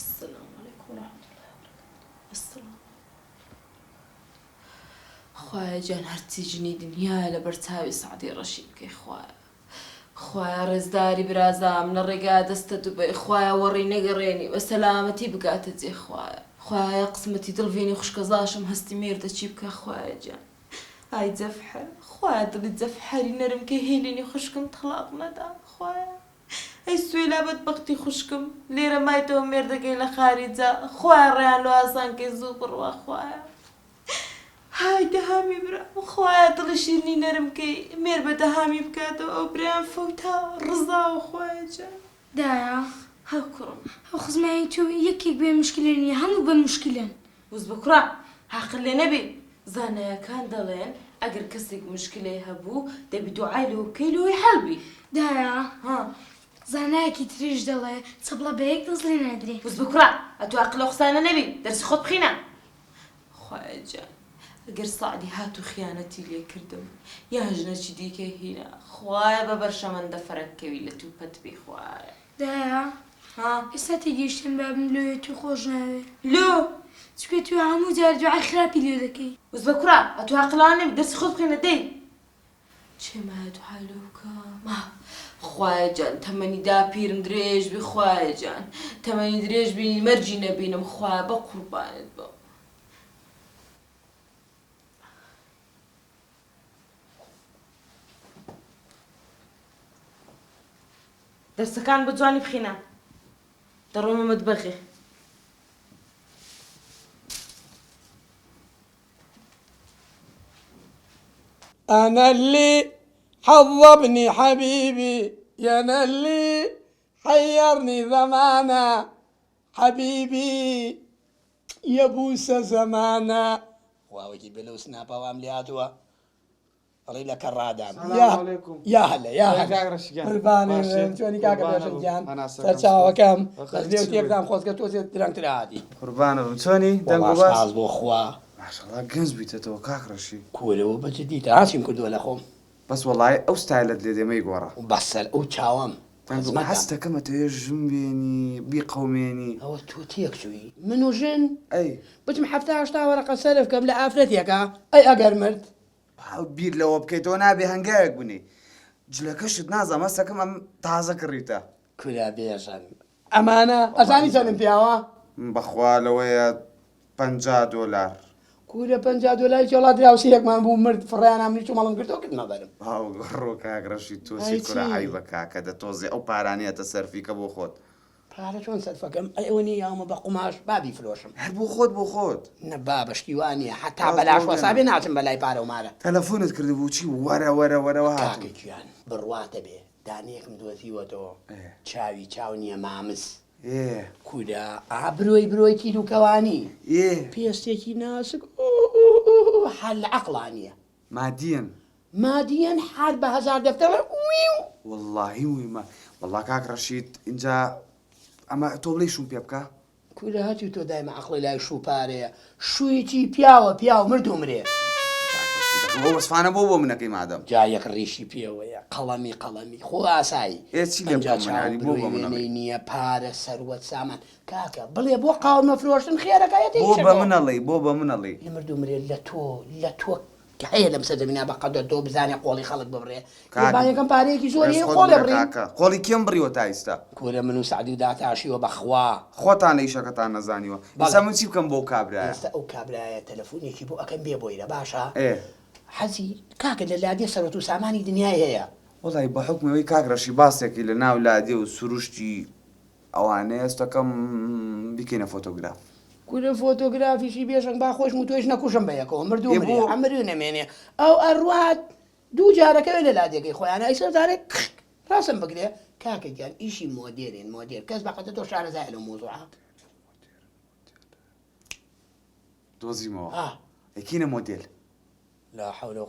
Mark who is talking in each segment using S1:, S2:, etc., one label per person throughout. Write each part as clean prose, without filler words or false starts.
S1: السلام علیکم و رحمة الله و برکاته السلام خوایە گیان هەرچی ژنی دنیایە لەبەر چاوی سەعدی ڕەشی بکەی خوایە خوایە ڕێزداری برازام لە ڕێگا دەستە دوبەی خوایە وەڕی نەگەڕێنی بە سەلامەتی بگاتە جێ خوایە خوایە قسمەتی دڵڤینی خوشکەزاشم هەستی مێردە چی بکا خوایە گیان ئای جەفحەر خوایە دڵی جەفحەری نەرم کەی هێلینی خوشکم تەڵاق نەدا خوایە ئەی سوێلا بەدبەختی خوشکم لێرە مایتەوە مێردەکەی لە خاریجە خوایە ڕێیان لۆ ئاسان کەی زوو بڕوا خوایە های دەهامی برام خوایە دڵی شیرنی نەرم کەی مێر بە دەهامی بکاتەوە ئەو برایان فەوتا ڕزاوە خوایە جان.
S2: دایە
S1: ها کوڕم.
S2: ئەو خزمانەی تۆ یەکێک بێ موشکیلە نیە هەموو بە موشکیلەن.
S1: وز بە کوڕە هاقل لێ نەبی زانایەکان دەڵێن ئەگەر کەسێک موشکلەی هەبوو دەبی دوعای لۆ بکەی لۆی حەل بی.
S2: دایە
S1: ها.
S2: زانایەکی تریش دەڵێ چەپڵە بە یەک دەست لێ نادرێ.
S1: وز بە کوڕە ئەتوو ئاقل لەو قسانە نەبی دەرسی خۆت بخینە. خوایە گیان ئەگەر سەعدی هات و خیانەتی لێ کردم یان ژنەکی دیکەی هینا خوایە بە بەر شەمەندەفەرەک کەوی لەت و پەت بی خوایە.
S2: دایە
S1: ها.
S2: ئێستا تێگەیشتم بابم لۆیە تو خۆش ناوێ.
S1: لۆ؟
S2: چونکە تو هەموو جار دوعای خراپی لۆ دەکەی.
S1: وز بە کوڕە ئەتوو ئاقڵانە نەبی دەرسی خۆت بخوێنە دەی. چێ مایە دوعای لۆ بکەم ئاه خوایە جان تەمەنی داپیرم درێژ بی خوایە جان تەمەنی درێژ بی مەرگی نەبینم خوایە بەقوربانت بم. دەرسەکان بە جوانی بخینە دەڕۆمە مەتبەخێ.
S3: أنا اللي حظبني حبيبي يا أنا اللي حيرني زمانه حبیبی یە بوسە زەمانە. خوا وەکی بێ لەو سناپە وام لێ هاتووە ئەڵێی لە کەڕادام
S4: سلام
S3: یا
S4: علیکم
S3: یا هەلە یا
S4: چۆنی
S3: هەلە
S4: کاک ڕەشی گیان
S3: قوربانی
S4: باشی
S3: بم چۆنی کاکە
S4: قوربانە
S3: پێشەنگ
S4: بم
S3: گیان
S4: هەناسەکەم
S3: سەرچاوەکەم
S4: سپاس
S3: بەس
S4: ئەخەری
S3: لێو
S4: چی بووی
S3: تێکدام خۆزگە تۆزێ درەنگتر هاتی
S4: قوربانە بم چۆنی دەنگ
S3: وەڵا
S4: و باس
S3: سپاس بۆ خوا
S4: ماشەڵا گەنج بوویتەتەوە کاک ڕەشی
S3: کورەوە بە جدی تەڕاسیم کردووە لە خۆم
S4: بەس وەڵایی ئەو ستایلەت لێ دێ مەیگۆڕە.
S3: بەسەر ئەو چاوەم
S4: دەنگ و
S3: خزمەتم.
S4: هەستەکەم ئەتەوێ ژن بێنی بیقەومێنی.
S3: ئەوە تۆ تێک چووی من و ژن
S4: ئەی.
S3: بچم حەفتا هەشتا وەرەقە سەرف کەم لە ئافرەتێکا ئەی ئەگەر مرد.
S4: بیر لەوە بکەیتەوە نابێ هەنگاوێک بنێی جلەکەشت نازانم هەستەکەم ئەم تازە کڕیوتە.
S3: کورە بێژەن ئەمانە ئەزانی چەندم پیاوە؟
S4: بەخوا لەوەیە 50 دۆلار.
S3: کورە 50 دۆلاری چۆڵا دراوسێیەکمان بوو مرد فڕێیان منیش چووم هەڵم گرتەوە کردمە بەرم.
S4: باوەڕۆ کاک ڕەشید تۆ چی
S3: ئەی
S4: کورە
S3: چی؟
S4: عەیبە کاکە دە تۆزێ ئەو پارانەیە تە سەرفی کە بۆ خۆت.
S3: پارە چۆن سەرفەکەم ئەی ئەوە نیە یاومە بە قوماش با بیفرۆشم.
S4: هەر بۆ خۆت بۆ خۆت.
S3: نە بابە شتی وا نیە حەتا
S4: ڕاست
S3: بەلاش
S4: بۆ
S3: وەسا
S4: بێنە.
S3: بێ ناچم بەلای پارە و مارە.
S4: تەلەفۆنت کردبوو چی بوو وەرە وەرە وەرەوە
S3: کاکە
S4: هاتووم.
S3: گیان بڕواتە بێ دانەیەکم دۆزیوەتەوە چاوی چاو نیە مامز.
S4: ئێ.
S3: کورە ئا برۆی برۆی تیر و کەوانی.
S4: ئێ.
S3: پێستێکی ناسک ئوو ئوو ئوو ئوو حەل لە عەقڵا نیە.
S4: مادیەن.
S3: مادیەن حەر بە هەزار دەفتەر ئەڵێ ویو.
S4: وەڵاهی موهیمە وەڵا کاک ڕەشید ئینجا ئەمە تۆ بڵێی شوم پێ بکا.
S3: کورە هەتیو تۆ دایمە عەقڵی لای شوو پارەیە شووی چی پیاوە پیاو مرد و مرێ.
S4: کاک ڕەشید ئەخ ئەو وەسفانە بۆ بۆ منەکەی مادەم.
S3: جا یەک ڕیشی پێوەیە قەڵەمی قەڵەمی خۆ ئاسایی
S4: ئێ چی لێ
S3: ئەنجا
S4: بکەم من
S3: چاو
S4: یانی بۆ
S3: برۆی
S4: بە من ئەڵێی.
S3: وێنەی نییە پارە سەروەت سامان کاکە بڵێ بۆ قاومە فرۆشتن خێرەکە ئێتە
S4: بۆ بە
S3: ئیشەکەوە.
S4: من ئەڵێی بۆ بە من ئەڵێی.
S3: لە مرد و مرێ لە تۆ لە تۆ هەیە لەم سەردەمینا بە قەدەر تۆ بزانێ قۆڵی خەڵک ببڕێ
S4: کاک
S3: قوربانیەکەم پارەیەکی زۆری
S4: ڕێز
S3: هەیە
S4: خۆت
S3: قۆڵێ
S4: بگرە
S3: بڕین.
S4: کاکە قۆڵی کێم بڕیوە تا ئیستا.
S3: کورە من و سەعدی و داتاشیوە بەخوا.
S4: خۆتان لە ئیشەکەتان نەزانیوە
S3: بەڵێ.
S4: ئیستا من چی بکەم بەو کابرایە.
S3: ئێستا ئەو کابرایە تەلەفونێکی بۆ ئەکەم بێ بۆیرە باشە
S4: ئێ.
S3: حەزی کاکە لە لادێ سەرۆت و سامانی دنیای هەیە.
S4: وەڵای بە حوکمی ئەوەی کاک ڕەشی باسێکی لە ناو لادێ و سروشتی ئەوانەیە ئێستەکەم بیکەینە فۆتۆگراف.
S3: کورە فۆتۆگرافیشی بێشەنگ با خۆشم و تۆیش نەکوژم بەیەکەوە مردوو
S4: ئێ
S3: مرێ
S4: بۆ؟
S3: عەمری نەمێنێ ئەو ئەڕوات دوو جارەکەوێ لە لادێکەی خۆیانە ئەی سەردارێ کخک ڕاستم بگرێ کاکە گیان ئیشی مۆدێرین مۆدێر کەس بەقەتە تۆ شارەزایە لەو مۆزوعە.
S4: دۆزیمەوە
S3: ئا.
S4: ئەی کینە مۆدێل؟
S3: لا حول و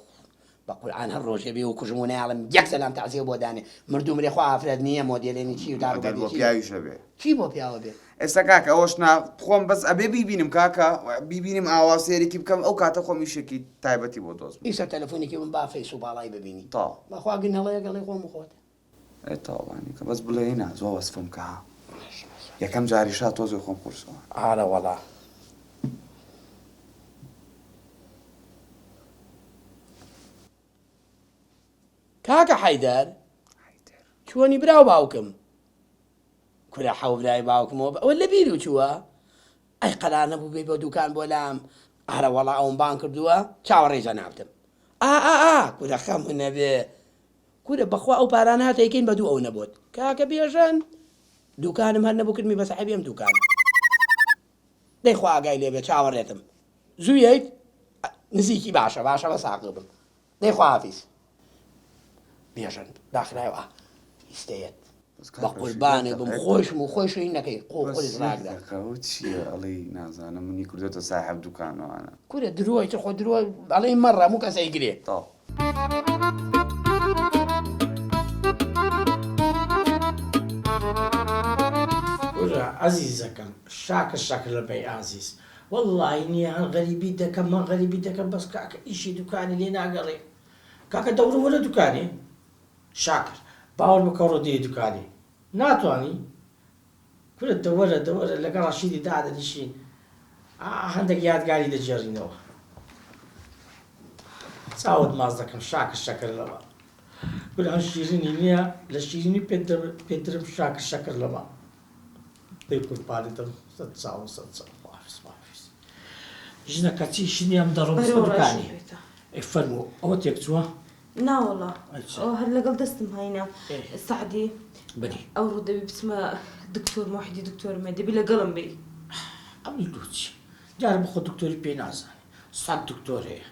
S3: بە قورعان هەر ڕۆژێ بێ و کوژم و نایەڵم یەک سەلام تەعزیە بۆ دانێ مردوو مرێ خوا ئافرەت نییە مۆدێلێنی چی و دار و
S4: مۆدێل
S3: بەردی
S4: بۆ
S3: چی
S4: پیاویش هەبێ.
S3: چی بۆ پیاوە بێ؟
S4: ئێستا کاکە ئەوەش نا خۆم بەس ئەبێ بیبینم کاکە بیبینم ئاوا سەیرێکی بکەم ئەو کاتە خۆم ئیشێکی تایبەتی بۆ دۆزمەوە.
S3: ئیسە تەلەفۆنێکی بم با فەیس و باڵای ببینی.
S4: تەواو.
S3: بەخوا گنەڵەیەک ئەڵێ خۆم و خۆت.
S4: ئێ تەواو بانی کە بەس بڵێ نا زۆر وەسفم کە ها.
S3: باشە.
S4: یەکەم جاریشا تۆزێ خۆم قورسەوە.
S3: ئارە وەڵا. کاکە حەیدەر چۆنی برا و باوکم کورە حەو برای باوکمەوە ئەوە لە بیرو چووە ئەی قەرار نەبوو بێی بۆ دوکان بۆ لام ئارە وەڵا ئەوم بانگ کردووە چاوەڕێی جەنابتم ئا ئا ئا کورە خەم نەبێ کورە بەخوا ئەو پارانە هاتە یکەین بە دوو ئەو نەبۆت کاکە بێژەن دوکانم هەر نەبوو کردمی بە ساحێبی ئەم دوکانە دەی خوا ئاگای لێ بێ چاوەڕێتم زوو یەیت نزیکی باشە باشە بە ساقل بم دەی خواحافیز بێژەن داخرایەوە ئیستەیەت بە قوربانێ بم خۆشم و خۆش هین نەکەی قۆ قورس ڕاگرە
S4: ئەو چییە ئەڵێی نازانم منی کردۆتە ساحێب دوکانەوانە
S3: کورە درۆی تر خۆ درۆ ئەڵێی مەڕ هەموو کەس ئەیگرێ
S4: تاو.
S5: کورە ئەزیزەکەم شاکر شاکر لەبەی ئازیز وەڵاهی نیە هەر غەریبی دەکەم هەر غەریبی دەکەم بەس کاکە ئیشی دوکانی لێ ناگەڕێ کاکە دەوڕۆ وەرە دوکانێ شاکر باوەڕ بکە ڕۆ دێی دوکانێ ناتوانی کورە دەوەرە دەوەرە لەگەڵ ڕەشیدی دادەنیشین ئا هەندێک یادگاری دەگێڕینەوە چاوت ماچ دەکەم شاکر شەکر لەوە کورە هەر شیرینی نییە لە شیرینی پێت درم شاکر شەکر لەوە دەی قوربانی دڵم سەد چاو و سەد چاو خواحافیز خواحافیز ژنە کەچی شنی ئەم دەڕۆم
S1: بەرەو
S5: بچمە
S1: ڕەشی
S5: دوکانی
S1: بێتە.
S5: ئەی فەرموو ئەوە تێکچووە؟
S1: ناوەڵا
S5: ئەی چ؟
S1: ئەوە هەر لەگەڵ دەستم هاینە
S5: ئێ
S1: سەعدی
S5: بەری
S1: ئەوڕۆ دەبی بچمە دکتۆر مۆحیدی دکتۆرم هەیە دەبی لەگەڵم بێی.
S5: ئەمنی لۆ چی؟ دیارە بەخۆت دکتۆری پێ نازانی سەد دکتۆر هەیە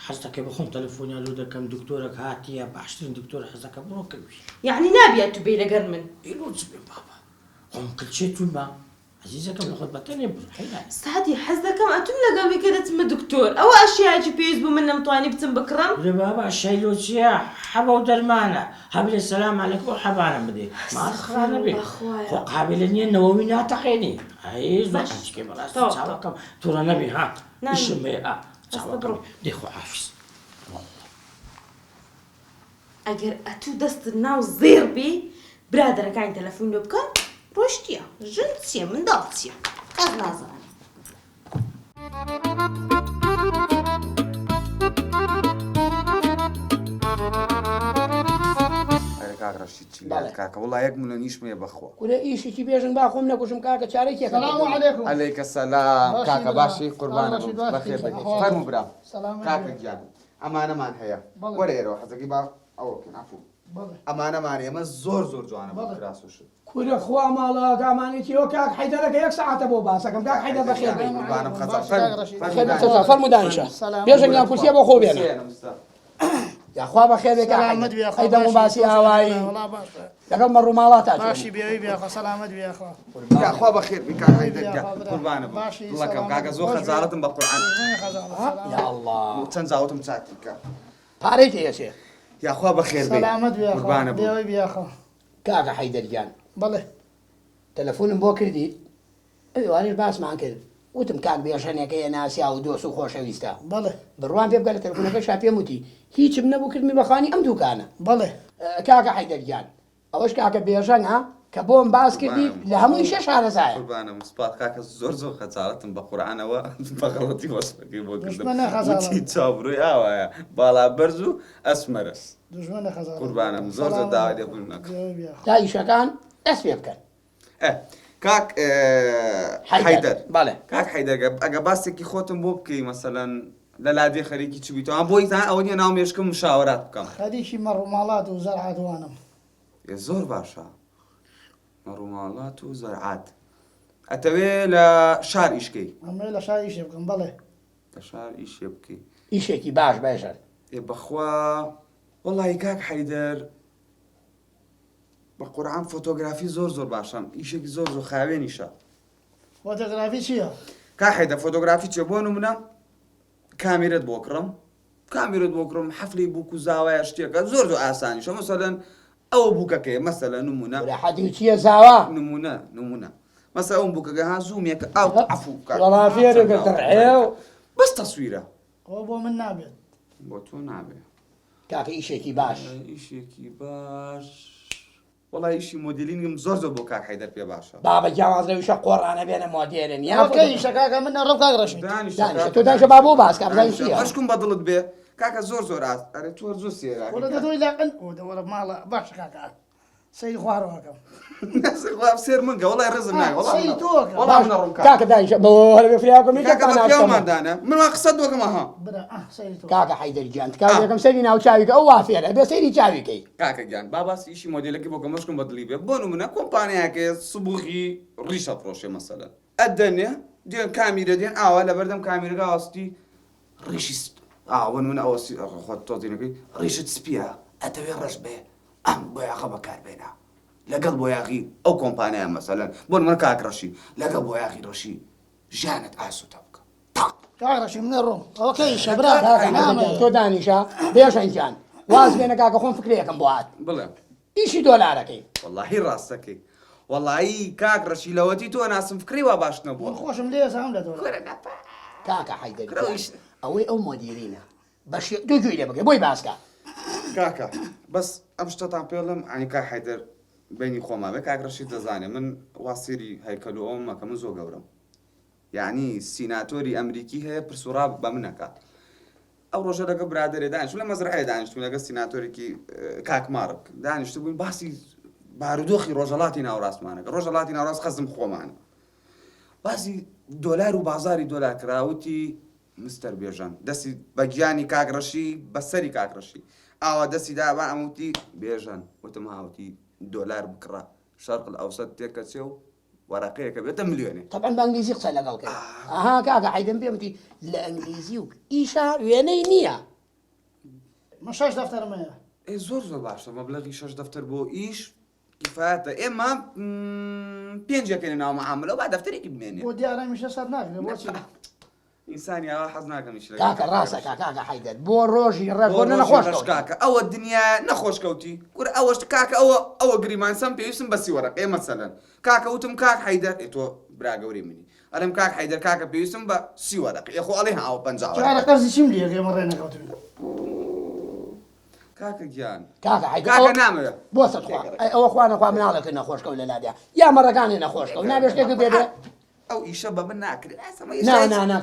S5: حەز دەکەی بەخۆم تەلەفۆنیان لۆ دەکەم دکتۆرەک هاتیە باشترین دکتۆرە حەز دەکەم بڕۆ کەوی.
S1: یەعنی نابی ئەتوو بێی لەگەر من؟
S5: ئەی لۆ چ بێم بابە خۆم کلچێ تومە عەزیزەکەم لەخۆت بەتەنێ بڕۆ حەیرانی.
S1: سەعدی حەز دەکەم ئەتوم لەگەڵ بی کە دەچمە دکتۆر ئەوە ئەشیایەکی پێویست بوو من نەمتوانی بچم بکڕم.
S5: کورە بابە ئەشیای لۆ چیە حەبە و دەرمانە هە بلێ سەلام عەلەیکم ئەو حەبانەم بدەی ماڵت خرا نەبێ
S1: ئەستەغفیرولڵا خوایە.
S5: خۆ قابیلە نیە نەوەوی ناتەقێنی ئەی زۆر
S1: باش
S5: قەنچکەی بەڕاستی
S1: تەواو تەواو.
S5: چاوەکەم توڕە نەبی ها
S1: نا نا
S5: ئیشم هەیە ئا
S1: ئەستە
S5: چاوەکەم
S1: بڕۆ.
S5: دەی خواحافیز واللە.
S1: ئەگەر ئەتوو دەستت ناو زێڕ بی برادەرەکانی تەلەفون لۆ بکەن ڕۆیشتیە ژن چیە منداڵ چیە کەس نازانێ.
S4: ئەرێ کاک ڕەشید چی
S3: بەڵێ.
S4: لات کاکە وەڵا یەک ملیۆن ئیشم هەیە بەخوا.
S3: کورە ئیشی بێژن با خۆم نەکوژم کاکە چارەی تێکەم
S6: سلام
S3: کردم.
S6: علیکم
S4: عەلەیکە سەلام
S6: باشی
S4: کاکە
S6: برا
S4: باشی
S6: کاک
S4: قوربانە
S6: ڕەشید
S4: بم
S6: باشی
S4: بەخێر بێی
S6: ئەحواڵت
S4: فەرموو برا
S6: سەلامەت
S4: کاکە
S6: بێ
S4: گیان ئەمانەمان هەیە
S6: بەڵێ
S4: وەرە ئێرەوە حەزەکەی با ئەوە بکەین عەفوو
S6: بەڵێ
S4: ئەمانەمان هەیە ئەمە زۆر زۆر جوانە بۆ
S6: بەڵێ.
S4: کراس و شت.
S3: کورە خوا ماڵە ئاگامانەی چیەوە کاک حەیدەرەکە یەک سەعاتە بۆ باسەکەم کاک حەیدەر
S4: حەیدەر
S3: بەخێر
S4: گیان
S3: بێی.
S6: سلام
S4: قوربانم
S6: علیکم
S4: خەزاڵ
S6: باشی کاک
S4: فەرموو
S6: ڕەشید
S4: فەرموو
S3: بەخێر بێی
S4: دانیشە
S3: خەزاڵ فەرموو دانیشە
S6: سەلامەت
S3: بێژە
S6: بێ
S3: گیان کورسیە بۆ خۆ بێنە
S4: کورسیە نووسە.
S3: یاخوا بەخێر بێ کاک
S6: سەلامەت
S3: حەیدەر
S6: بێ یاخوا
S3: ئەی دەم و
S6: باشی
S3: باسی
S6: خۆش
S3: ئاوایی
S6: برا وەڵا باشە
S3: لەگەڵ مەڕ و ماڵاتا
S6: باشی
S3: چۆنی
S6: بێوی بێ یاخوا سەلامەت بێ یاخوا
S4: یاخوا بەخێر بی کاک
S6: بێوی بێ
S4: حەیدەر گیان
S6: یاخوا برا
S4: قوربانە بم
S6: باشی
S4: دڵەکەم
S6: سەلامەت
S4: کاکە زۆر
S6: خۆش بێ
S4: خەجاڵەتم بە قورعان
S6: دوژمنی خەجاڵەت
S3: یا
S6: سەلامەت
S3: ئەڵڵا
S4: چەند جاوتم چاکی کە
S3: پارەی تێ ئەچێ.
S4: یاخوا بەخێر بێی
S6: سەلامەت بێ یاخوا
S4: قوربانە بم.
S6: بێوەی بێ یاخوا.
S3: کاکە حەیدەر گیان.
S6: بەڵێ.
S3: تەلەفونم بۆ کردیت ئەو ئێوارەش باسمان کرد وتم کاک بێژەنێک هەیە ناسیاو و دۆست و خۆشەویستە.
S6: بەڵێ.
S3: بڕوام پێ بکە لە تەلەفونەکەشا پێم وتی هیچم نەبوو کردمی بە خانی ئەم دوکانە.
S6: بەڵێ.
S3: کاکە حەیدەر گیان ئەوەش کاکە بێژەنگە کە بۆم باس کردیت
S4: قوربانم
S3: لە هەموو ئیشێ شارەزایە.
S4: قوربانم سوپاس کاکە زۆر زۆر خەجاڵەتم بە قورعانەوە بە غەڵەتی وەسفەکەی بۆ کردم
S6: دوژمنە خەجاڵەت.
S4: وتی چاوبرۆی ئاوایە باڵا بەرز و ئەسمەرە.
S6: دوژمنە خەجاڵەت.
S4: قوربانم زۆر زۆر
S6: سەلامەت
S4: داوای
S6: بێ
S4: لێبوردن ئەکەم.
S6: بێوەی بێ یاخوا.
S3: تا ئیشەکان دەست پێ بکەن.
S4: ئە کاک
S3: حەیدەر
S4: حەیدەر
S3: بەڵێ.
S4: کاک حەیدەر گە ئەگە باسێکی خۆتم بۆ بکەی مەسەلەن لە لادێ خەریکی چ بیتەوە بۆ ئیتان ئەوە نییە ناو مێشکم مشاوەرات بکەم.
S6: خەریکی مەڕوماڵات و زەرعات وانم.
S4: ئێ زۆر باشە مەڕوماڵات و زەرعات ئەتەوێ لە شار ئیش کەی؟
S6: ئەمەوێ لە شار ئیشێ بکەم بەڵێ.
S4: لە شار ئیشێ بکەی.
S3: ئیشێکی باش بێژەن.
S4: ئێ بەخوا وەڵاهی کاک حەیدەر بە قورعان فۆتۆگرافی زۆر زۆر باشە ئیشێکی زۆر زۆر خاوێنیشە.
S6: فۆتۆگرافی چییە؟
S4: کاک حەیدەر فۆتۆگرافی چییە بۆ نمونە کامیرەت بۆ کڕم کامیرەت بۆ کڕم حەفلەی بووک و زاوایە شتێکە زۆر زۆر ئاسانیشە مەسەلەن ئەوە بووکەکەیە مەسەلەن نمونە
S3: کورە حەدی چییە زاوا؟
S4: نمونە نمونە مەسە ئەوم بووکەکە ها زوومێکە ئاو عەفوو بکات
S3: وەڵا فێرێکە تڕحێو.
S4: بەس تەسویرە.
S6: ئەوە بۆ من نابێت.
S4: بۆ تۆ نابێ.
S3: کاکە ئیشێکی باش.
S4: ئیشێکی باش. وەڵا ئیشی مۆدێلینگم زۆر زۆر بۆ کاک حەیدەر پێ باشە.
S3: بابە گیان واز لەو ئیشە قۆڕانە بێنە مۆدێرن یا
S6: ئەوە کەی ئیشە کاکە من ئەڕۆم کاک ڕەشید.
S4: دانیشە
S3: دانیشە
S4: کاکە
S3: تۆ دانیشە با بۆ باس کا بزانین
S4: دانیشە
S3: چییە.
S4: بەشکم بە دڵت بێ کاکە زۆر زۆر ئاست ئەرێ تۆ زۆر سێراکەی
S6: وەڵا
S4: کاکە.
S6: دەتۆی لاقن ئۆ دە وەڵا ماڵە باشە کاکە سەیری خوارەوە ئەکەم.
S4: خوا سێر من کە وەڵای ڕێزم ناگە وەڵا
S6: سەیری
S4: من
S6: تۆ ئەکەم.
S4: وەڵا من ئەڕۆم کاکە.
S3: کاکە دانیشە بۆ هەر بێ فریا بکەم
S4: کاکە
S3: یەکێکتان
S4: بە
S3: ناوچەمە.
S4: پیاومان دانە من وا قسەت بۆ کەم ئەها.
S6: برا ئاه سەیری تۆ.
S3: کاکە حەیدەر گیان تکا یەکەم سەیری ناوچاوی کە ئەو وا فێرە بێ سەیری چاوی کەی.
S4: کاکە گیان با باسی ئیشی مۆدێلەکەی بۆ کەم بەشکم بە دڵی بێ بۆ نمونە کۆمپانیایەک هەیە سبوغی ڕیش ئەفرۆشێ مەسەلەن ئەدەنێ دێن کامیرە دێن ئاوا لەبەردەم کامیرەکە ئاوەستی ڕیشی ئا بۆ نمونە ئەوەستی خۆت تۆزینەکەی ڕیشت سپیە ئەتەوێ ڕەش بێ ئەم بۆیاخە بەکار بێنە لەگەڵ بۆیاغی ئەو کۆمپانیایە مەسەلەن بۆ نمونە کاک ڕەشی لەگەڵ بۆیاغی ڕەشی ژیانت ئاسوودە بکە تاق.
S6: کاک ڕەشی من ئەڕۆم ئەوە کەی ئیشە برا
S3: کاکە
S6: نامەوێ.
S3: تۆ دانیشە بێژەن گیان واز بێنە کاکە خۆم فکرەیەکم بۆ هات
S4: بڵێ.
S3: ئیشی دۆلارەکەی.
S4: وەڵاهی ڕاستەکەی وەڵایی کاک ڕەشی لەوەتی تۆ ناسم فکرەی وا باش نەبووە.
S6: من خۆشم لێ ئەزانم لە دۆلار.
S4: کورە نەپا.
S3: کاکە حەیدەر
S4: کورە
S3: گیان
S4: ئیش.
S3: ئەوەی ئەو مۆدیرینە بەشێ تۆ گوێی لێ بگرە بۆی باس کە.
S4: کاکە بەس ئەم شتەتان پێ بڵێم یانی کاک حەیدەر بەینی خۆمان بێ کاک ڕەشید دەزانێ من وا سەیری هەیکەل و ئەوەم مەکە من زۆر گەورەم یانی سیناتۆری ئەمریکی هەیە پرس و ڕا بە من ئەکات ئەو ڕۆژە لەگەڵ برادەرێ دانیشتم لە مەزرعەیە دانیشتم لەگەڵ سیناتۆرێکی کاک مارک دانیشتبووین باسی بارودۆخی ڕۆژهەڵاتی ناوەڕاستمانەکە ڕۆژهەڵاتی ناوەڕاست خەزم خۆمانە باسی دۆلار و بازاری دۆلار کراوتی مستەر بێژەن دەستی بە گیانی کاک ڕەشی بە سەری کاک ڕەشی ئاوا دەستی دا بە ئەم وتی بێژەن وتم ها وتی دۆلار بکڕە شەرق الاوسط تێکەچێ و وەرەقەیەکە بێتە ملیۆنێ.
S3: تەبعەن بە ئەنگلیزی قسە لەگەڵ کرد ئەها کاکە حەیدەم پێم وتی لە ئەنگلیزی و ئیشا وێنەی نییە.
S6: من شەش دەفتەرم هەیە.
S4: ئێ زۆر زۆر باشە مەبلەغی شەش دەفتەر بۆ ئیش کیفایەتە ئێمە پێنج یەکەینە ناو معاملە با دەفتەرێکی بمێنێ.
S6: بۆ دیارە هەمیشە سەر ناگرێ بۆچی؟
S4: ئینسانی ئاوا حەز ناکەم ئیش لەگەڵ
S3: کاکە
S4: کاکە
S3: ڕاستە
S4: ڕەشی.
S3: کاکە حەیدەر بۆ ڕۆژی ڕەش
S4: بۆ
S3: بۆ نە
S4: ڕۆژی
S3: نەخۆش
S4: ڕەش
S3: کەوتی.
S4: کاکە ئەوە دنیا نەخۆش کەوتی کورە ئەوەش کاکە ئەوە ئەوە گریمانسەم پێویستم بە سی وەرەقەیە مەسەلەن کاکە وتم کاک حەیدەر ئێ تۆ برا گەورەی منی ئەڵێم کاک حەیدەر کاکە پێویستم بە سی وەرەقە ئێ خۆ ئەڵێ ها ئەوە 50
S6: جارە
S4: وەرەقە
S6: قەرزی چیم لێ ئەکەی ئێمە ڕێ نەکەوتوین.
S4: کاکە گیان
S3: کاکە حەیدەر
S4: کاکە
S3: ئەوە
S4: نامەوێ
S3: بۆ سەد خوا ئەی ئەوە خوا نەخوا مناڵێکت نەخۆش کەوت لە لادێ یا مەڕەکانی نەخۆش کەوت نابێ شتێکت پێ بێ
S4: ئەو ئیشە بە من ناکرێ
S3: نا نا نا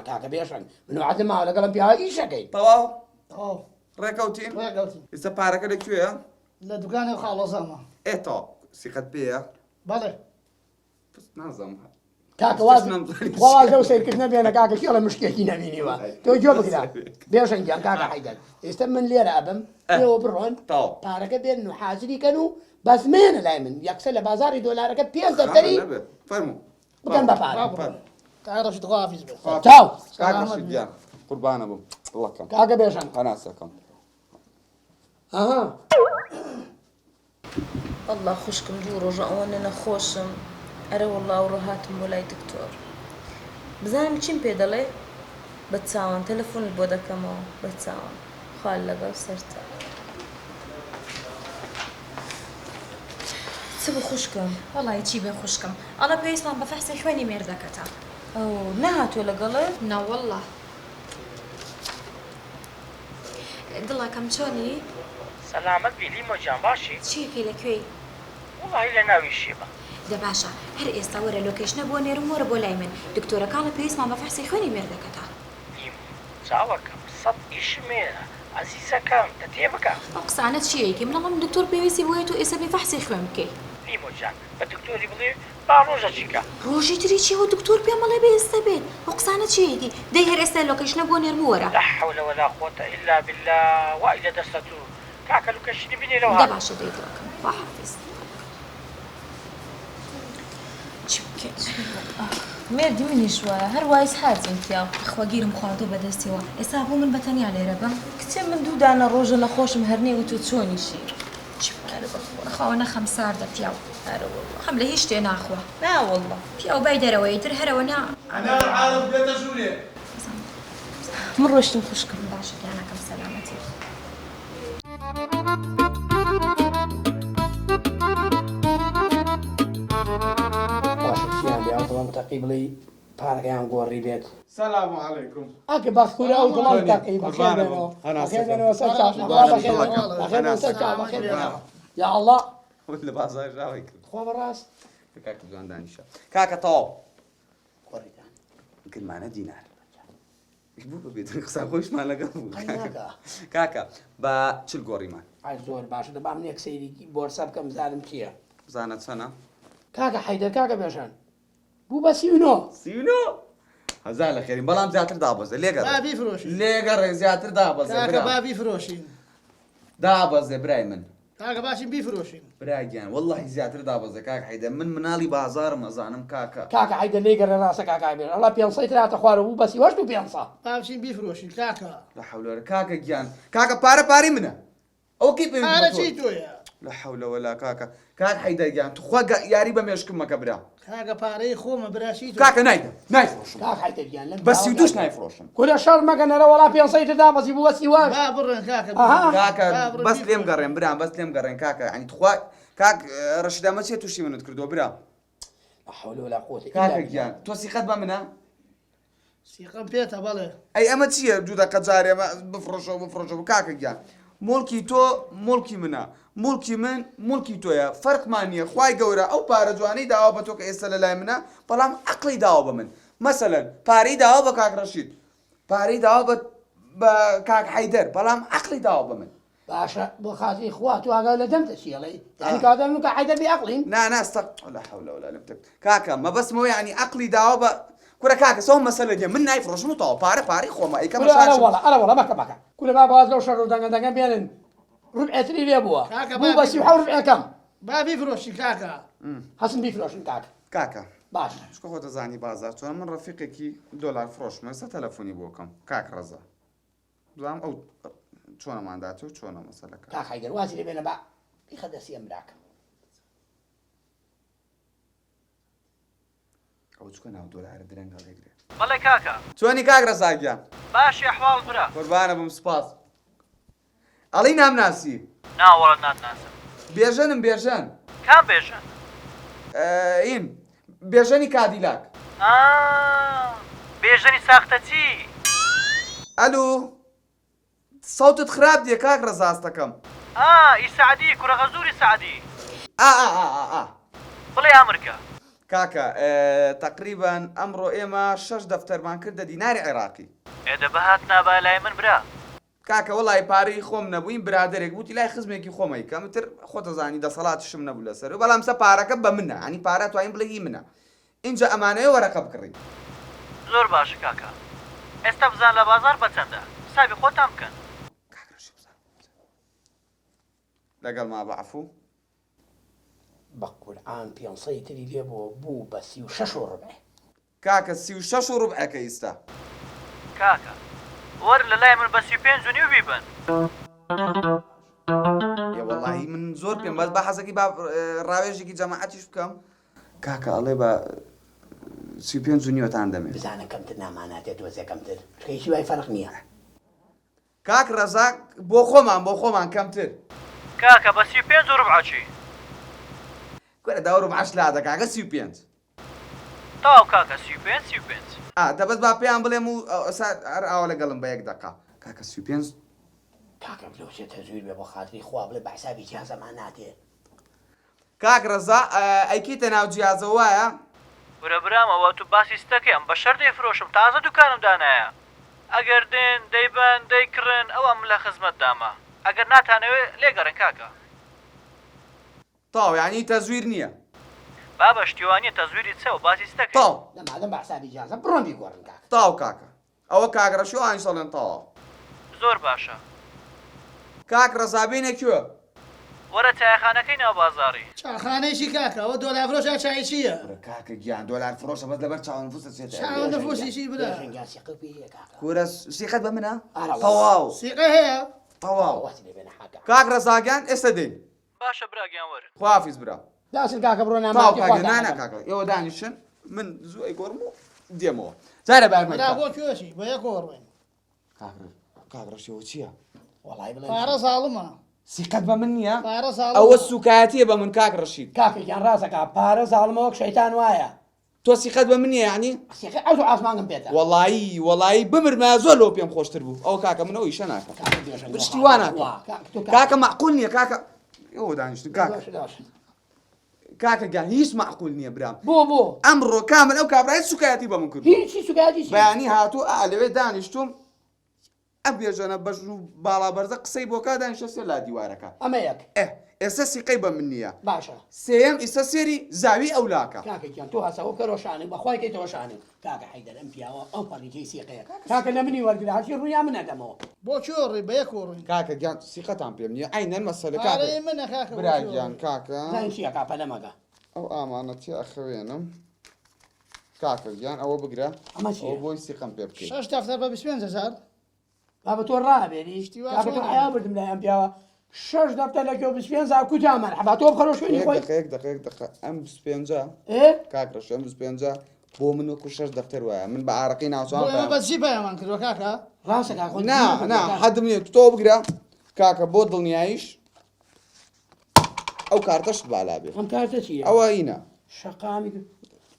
S3: کاکە بێشەنگ من وعدم ماوە لەگەڵم پیاوە ئیشەکەی
S4: تەواو
S6: تەواو
S4: ڕێکەوتین
S6: ڕێکەوتین
S4: ئێستا پارەکە لە کوێیە
S6: لە دوکانی خاڵۆزامە
S4: ئێ تەواو سیقەت پێیە
S6: بەڵێ
S4: بەس نازانم
S3: کاکە واز خوا واز لەو سەیرکردنە بێنە کاکە کێڵە مشکێکی نەبینیوە تۆ گوێ بگرە بێژەنگ گیان کاکە حەیدەر ئێستا من لێرە ئەبم ئێوە بڕۆن پارەکە بێنن و حازری کەن و بەس مێنە لای من یەکسەر لە بازاڕی دۆلارەکە پێنج دەفتەری
S4: فەرموو
S3: بکەن بە پارە
S6: کاک ڕەشید خوا حافیز بێت
S3: چاو
S4: کاک ڕەشید گیان قوربانە بم دڵەکەم
S3: کاکە بێژەنگ
S4: هەناسەکەم
S3: ئەها
S1: وەڵا خوشکم دوو ڕۆژە ئەوەنە نەخۆشم ئەرە وەڵا ئەوڕۆ هاتم بۆ لای دکتۆر بزانم چیم پێ دەڵێ بە چاوان تەلەفۆنت بۆ دەکەمەوە بە چاوان خوا لەگەڵ سەرتە. چ بوو خوشکم؟
S7: وەڵایی چی بێ خوشکم ئەڵێ پێویستمان بە فەحسی خوێنی مێردەکەتە.
S1: ئەو نەهاتووە لەگەڵت؟
S7: نەوەڵا. دڵەکەم چۆنی؟
S5: سەلامەت بی لیمۆ گیان باشی؟
S7: چی ئەکەی لە کوێی؟
S5: وەڵاهی لە ناو ئیشێمە.
S7: دە باشە هەر ئێستا وەرە location ە بۆ نێرم وەرە بۆ لای من دکتۆرەکە ئەڵێ پێویستمان بە فەحسی خوێنی مێردەکەتە.
S5: لیمۆ چاوەکەم سەت ئیشم هەیە ئەزیزەکەم دە تێبگە.
S7: ئەو قسانە چیە ئەیکەی من ئەڵێم دکتۆر پێویستی بۆیە تۆ ئێستا بێی فەحسی خوێن بکەی.
S5: لیمۆ گیان بە دکتۆری بڵێ با ڕۆژە چیکە.
S7: ڕۆژی تری چیە وە دکتۆر پێم ئەڵێ بێ ئێستا بێت ئەو قسانە چیە ئەیکەی دەی هەر ئێستا location ە بۆ نێرم و وەرە.
S5: لا حول ولا قوة الا بالله وای لە دەستە تو کاکە location ی بنێرەوە
S7: دە
S5: هاتم.
S7: باشە دەی دڵەکەم خواحافیز.
S1: چی بکەین مێردی منیش وایە هەر وایس حاجیم پیاو.
S7: تخوا گیرم خواردوە بە دەستیەوە ئێستا بۆ من بە تەنیا لێرە بم.
S1: کچێ من دوو دانە ڕۆژە نەخۆشم هەر نەی وتوە چۆنیشی.
S7: چی بکەم بەخوا ئەوەنە خەم ساردە پیاو
S1: ئەرە وەڵا.
S7: خەم لە هیچ شتێ ناخوا.
S1: نا وەڵا.
S7: پیاو بای دەرەوە ئیتر هەرەوە نا.
S8: هەنار عارف بێتە ژوورێ.
S1: من ڕۆشتم خوشکم.
S7: باشە گیانەکەم سەلامەتی.
S3: باشە چیان بێ ئەو دڵم تەقی بڵێی پارەکەیان گۆڕی بێت.
S4: سلام علیکم.
S3: ئەک بەخورە ئەو دڵم تەقی بەخێر بێنەوە بەخێر بێنەوە سەر چاو بەخێر بێنەوە سەر چاو بەخێر بێنەوە یا ئەڵڵا.
S4: لە بازاڕ ژاوەی کرد.
S3: خوا بەڕاست؟
S4: کاکە جوان دانیشە. کاکە تەواو.
S3: کۆڕیتان.
S4: کردمانە دینار. بوو بە بێدەنگ قسە خۆشمان لەگەڵ بوو.
S3: قەی ناکا.
S4: کاکە بە چل گۆڕیمان.
S3: ئای زۆر باشە دە با من یەک سەیری بۆرسە بکەم بزانم چییە.
S4: بزانە چەنە؟
S3: کاکە حەیدەر کاکە بێژەن بوو بە 39.
S4: 39؟ هەزار لە خێرین بەڵام زیاتر دابەزێ لێگەڕێ.
S6: با بیفرۆشین.
S4: لێگەڕێ زیاتر دابەزێ
S6: کاکە
S4: برا.
S6: با بیفرۆشین.
S4: دابەزێ برای من.
S6: کاکە باشین بیفرۆشین.
S4: برا گیان وەڵاهی زیاتر دابەزێ کاک حەیدەر من مناڵی بازاڕم ئەزانم کاکە.
S3: کاکە حەیدەر لێی گەڕێ ڕاستە کاکە ئەمیر ئەڵا پێنسەی تر هاتە خوارەوە بوو بە 38 و پێنسە.
S6: با بچین بیفرۆشین کاکە.
S4: لا حول ولا کاکە گیان کاکە پارە پارەی منە ئەوە کەی پەیوەندی
S6: پارە
S4: بە تۆ
S6: چی تۆیە؟
S4: لا حول ولا کاکە کاک حەیدەر گیان توخوا یاری بە مێشکم مەکە برا.
S6: کاکە پارەی خۆمە برا چی تۆ.
S4: کاکە نایدەم نایفرۆشم.
S3: کاک حەیدەر گیان لەم
S4: بە 32ش
S3: داوە
S4: نایفرۆشم.
S3: کورە شەڕ مەکە نەرە وەڵا پێنسەی تر دابەزی بوو بە 38.
S6: با بڕۆین کاکە
S3: ئەها.
S4: کاکە
S6: با بڕۆین
S4: بەس لێم
S6: بیفرۆشین.
S4: گەڕێن برام بەس لێم گەڕێن کاکە یعنی توخوا کاک ڕەشید ئەمە چیە تووشی منت کردووە برا.
S3: لا حول ولا قوة إلا
S4: کاکە
S3: بالله.
S4: گیان تۆ سیقەت بە منە؟
S6: سیقەم پێتە بەڵێ.
S4: ئەی ئەمە چییە دوو دەقە جارێ ئەمە بفڕۆشەوە بفڕۆشەوە کاکە گیان موڵکی تۆ موڵکی منە موڵکی من موڵکی تۆیە فەرقمان نییە خوای گەورە ئەو پارە جوانەی داوە بە تۆ کە ئێستا لە لای منە بەڵام عەقڵی داوە بە من مەسەلەن پارەی داوە بە کاک ڕەشید پارەی داوە بە بە کاک حەیدەر بەڵام عەقڵی داوە بە من
S3: باشە بۆ خاتری خوا تۆ ئاگات لە دەمتە چی ئەڵێی یانی کەواتە من و کاک حەیدەر بێ ئەقڵین؟
S4: نا نا استغ لا حول ولا لم تک کاکە مەبەستم ئەوەیە یانی ئەقڵی داوە بە کورە کاکە سەو مەسەلە نیە من نایفرۆشم و تەواو پارە پارەی خۆمە ئەیکەمە
S3: کورە ئەرە
S4: شاشم
S3: وەڵا ئەرە وەڵا مەکە مەکە کورە با باز لەو شەڕ و دەنگە دەنگە بێنن ڕوبعێتری لێ بووە
S6: کاکە با
S3: بوو بە 37 ڕوبعێکەم
S6: با بیفرۆشین کاکە.
S3: هەسن بیفرۆشن کاکە
S4: کاکە
S3: باش
S4: چونکە خۆت ئەزانی بازاڕ چۆنە من ڕەفیقێکی دۆلار فرۆشمە ئێستا تەلەفۆنی بۆ کەم کاک ڕەزا بزانم ئەو چۆنەمان داتێ و چۆنە مەسەلەکە.
S3: کاک حەیدەر وازی لێ بێنە با بیخە دەستی ئەم براکەم.
S4: ئەوە چکە ناو دۆلارە درەنگ هەڵێگرێ.
S8: بەڵێ کاکە.
S4: چۆنی کاک ڕەزا گیان؟
S8: باشی ئەحواڵت برا؟
S4: قوربانە بم سوپاس. ئەڵێی نامناسی؟
S8: نا وەڵا ناتناسم.
S4: بێژەنم بێژەن.
S8: کام بێژەن؟
S4: ئین بێژەنی کادیلاک.
S8: ئا بێژەنی ساختەچی.
S4: ئەلو سەوتت خراپ دیە کاک ڕەزا هەستەکەم.
S8: ئا ئی سەعدی کوڕە غەزوری سەعدی.
S4: ئا ئا ئا ئا ئا.
S8: بڵێ ئامرکە.
S4: کاکە تەقریبەن ئەمڕۆ ئێمە شەش دەفتەرمان کردە دیناری عێراقی.
S8: ئێ دە بهاتنابایە لای من برا.
S4: کاکە وەڵای پارەی خۆم نەبووین برادەرێک وتی لای خزمێکی خۆم ئەیکەم ئیتر خۆتەزانی دەسەڵاتیشم نەبوو لەسەر بەڵام سە پارەکە بە منە یانی پارە توانین بڵێ هی منە ئینجا ئەمانەوێ وەرەقە بکڕین.
S8: زۆر باشە کاکە ئێستا بزان لە بازاڕ بە چەندە حسابی خۆتان بکەن.
S4: کاک ڕەشی بزان لەگەڵ ما بە عەفوو.
S3: بە قورعان پێنسەی تری لێ بووە بوو بە 36 و ڕبعێ.
S4: کاکە 36 و ڕوبعێکە ئیستا.
S8: کاکە وەرن لە لای من بە 35 و نیو بیبەن.
S4: ئێ وەڵاهی من زۆر پێم باش با حەزەکەی با ڕاوێژێکی جەماعەتیش بکەم. کاکە ئەڵێ بە 35 و نیوەتان دەمێ.
S3: بزانە کەمتر ناماناتێ تۆزێ کەمتر چونکە هیچی وای فەرق نییە.
S4: کاک ڕەزا بۆ خۆمان بۆ خۆمان کەمتر.
S8: کاکە بە 35 و ڕوبعە چی؟
S4: کورە دە ڕوبعەش لادە کاکە 35.
S8: تەواو کاکە 35 35.
S4: ئا دە بەس با پێیان بڵێم و ئەوسا هەر ئاوا لەگەڵم بە یەک دەقە. کاکە 35.
S3: کاکە لەو چێ تەزویر بێ بۆ خاتری خوا بڵێ بە حسابی جیازەمان ناتێ.
S4: کاک ڕەزا ئەیکەیتە ناو جیازەوە وایە؟
S8: کورە برام ئەوە تو باسی ستەکەی ئەم بەشەر دەیفرۆشم تازە دوکانم دانایە ئەگەر دێن دەیبەن دەیکڕن ئەوە من لە خزمەت دامە ئەگەر ناتانەوێ لێگەڕێن کاکە.
S4: تەواو یانی تەزویر نیە.
S8: بابە شتی وا نیە تەزویری چە و باسی ستەکەی.
S4: تەواو.
S3: دە مادەم بە حسابی جیازە بڕۆن بیگۆڕن کاکە.
S4: تەواو کاکە ئەوە کاک ڕەشی ئەوانیش ئەڵێن تەواو.
S8: زۆر باشە.
S4: کاک ڕەزا بێینە کوێ؟
S8: وەرە چایەخانەکەی ناو بازاڕی.
S6: چاخانەی چی کاکە ئەوە دۆلار فرۆشە چای چییە؟
S4: کورە کاکە گیان دۆلار فرۆشە بەس لەبەر چاو نفوس ئەچێتە ئەوێ.
S6: چاو نفوسی چی برا؟
S3: بێژەن گیان سیقەو پێ هەیە کاکە.
S4: کورە سیقەت بە منە؟
S3: ئارە وەڵا.
S4: تەواو.
S6: سیقە هەیە؟
S4: تەواو.
S3: وازی لێ بێنە حاکە.
S4: کاک ڕەزا گیان ئێستا دێین.
S8: باشە برا گیان وەرن.
S4: خواحافیز برا.
S3: داسن کاکە بڕۆ
S4: تەواو
S3: نامەردی
S4: کاکە
S3: خواتان
S4: نا نا
S3: ئەکەم.
S4: کاکە ئێوە دانیشن من زوو ئەیگۆڕم و دێمەوە. جارێ با
S6: برا
S4: یارمەتیتان.
S6: بۆ کوێ ئەچی؟ بە یەکەوە ڕۆین.
S4: کاک کاک ڕەشی ئەوە چییە؟
S3: وەڵای بڵێم
S6: پارە زاڵمە.
S4: سیقەت بە من نییە؟
S6: پارە زاڵمە.
S4: ئەوە سوکایەتییە بە من کاک ڕەشید.
S3: کاکە گیان ڕاست ئەکا پارە زاڵمە وەک شەیتان وایە.
S4: تۆ سیقەت بە من نییە یەعنی؟
S3: سیقەی عەرز و ئاسمانم پێتە.
S4: وەڵایی وەڵایی بمرمایە زۆر لەوە پێم خۆشتر بوو ئەوە کاکە من ئەو ئیشە ناکەم.
S3: کاکە بێژە
S4: من شتی وا ناکەم.
S3: کاکە تۆ
S4: کاکە مەعقول نییە کاکە ئێوە دانیشتن کاکە.
S3: باشە باشە.
S4: کاکە گیان هیچ مەعقول نییە برام.
S3: بۆ بۆ؟
S4: ئەمڕۆ کامل ئەو کابرایە سوکایەتی بە من کردووە.
S3: هیچی سوکایەتی چی؟
S4: بەیانی هاتوو ئا لەوێ دانیشتووم ئەم بێژەنە بەژن و باڵا بەرزە قسەی بۆ کا دانیشتە سێ لا دیوارەکە.
S3: ئەمە یەک.
S4: ئێ ئێستا سیقەی بە من نییە.
S3: باشە.
S4: سێیەم ئیستا سێری زاوی ئەو لاکە.
S3: کاکە گیان تۆ هەسە ئەوە بکەرەوە شانک بەخوای کەیتەوە شانک. کاکە حەیدەر ئەم پیاوە ئەو پەڕی جێی سیقەیە کاکە لە منی وەرگرە هەرچی ڕوویا من ئەدەمەوە.
S6: بۆ کوێ ڕۆی بە یەکەوە ڕۆین.
S4: کاکە گیان سیقەتان پێم نیە عەینەن مەسەلە کاکە
S6: پارەی منە کاکە بۆ
S4: برا
S6: کوێ
S4: گیان
S6: ڕۆی.
S4: کاکە.
S3: زانیم چی ئەکا پەلە مەکە.
S4: ئەو ئامانەتیە ئەخەوێنم کاکە گیان ئەوە بگرە
S3: ئەمە چیە؟
S4: ئەوە بۆی سیقەم پێ بکەی.
S6: شەش دەفتەر بە 25 هەزار.
S3: بابە تۆ ڕابێری
S6: شتی وا
S3: کاکە تۆ
S6: چۆنە؟
S3: حەیا بردم لای ئەم پیاوە شەش دەفتەر لە کوێ و 25 هەزار کوجا مەرحەبا تۆ بخەرەوە شوێنی
S4: یەک
S3: خۆی
S4: دەقە یەک دەقە یەک دەقە ئەم 25
S3: ئێ
S4: کاک ڕەشۆ ئەم 25 بۆ من وەکو شەش دەفتەر وایە من بە ئارەقەی
S6: بۆ
S4: ناوچەوان
S6: ئێمە
S4: پەیام
S6: بە چی پەیامان کردوە کاکە؟
S3: ڕاستە کاکە خۆت
S4: نا
S3: گیرت
S4: نا
S3: کردوە کاکە.
S4: حەدم نییە تۆ بگرە کاکە بۆ دڵنیاییش ئەو کارتەشت بالا بێ
S3: ئەم کارتە چییە؟
S4: ئەوە ئینە
S3: شەقامی